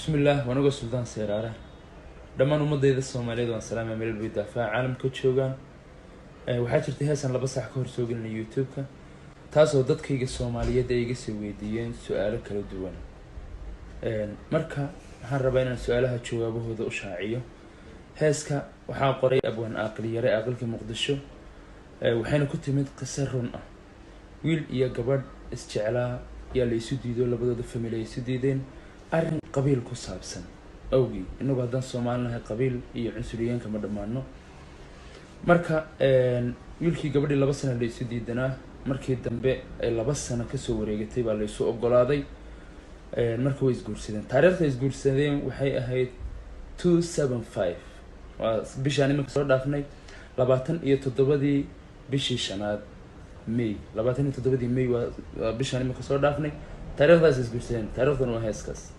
Bismillaah, waan uga Suldaan Seeraare. Dhammaan ummadayda Soomaaliyeed waan salaamaya meel bay daafaha caalamka joogaan. Waxaa jirtay heesan 2 saac ka hor soo gelinay YouTube-ka, taasoo dadkayga Soomaaliyeed ay iga soo weydiiyeen su-aalo kala duwan. Marka waxaan rabaa inaan su-aalaha jawaabahooda u shaaciyo. Heeska waxaa qoray Abwaan Aaqil Yare, Aaqilka Muqdisho. Waxayna ku timid qiso run ah. Wiil iyo gabadh isjeclaa yaa la isu diido, labadooda family ay isu diideen arrin qabiil ku saabsan awgii. Inagu haddaan Soomaali nahay, qabiil iyo cunsuriyeenka ma dhammaano. Marka wiilkii gabadhii 2 sano la isu diidanaa. Markii dambe ay 2 sano kasoo wareegatay baa la isu ogolaaday. Marka way isguursadeen. Taariikhda isguursadeen waxay ahayd 275, waa bishaan iminka soo dhaafnay, 27-dii bishii shanaad, May, 27-dii May, waa bishaan iminka soo dhaafnay. Taariikhdaas isguursadeen, taariikhduna waa heeskaas.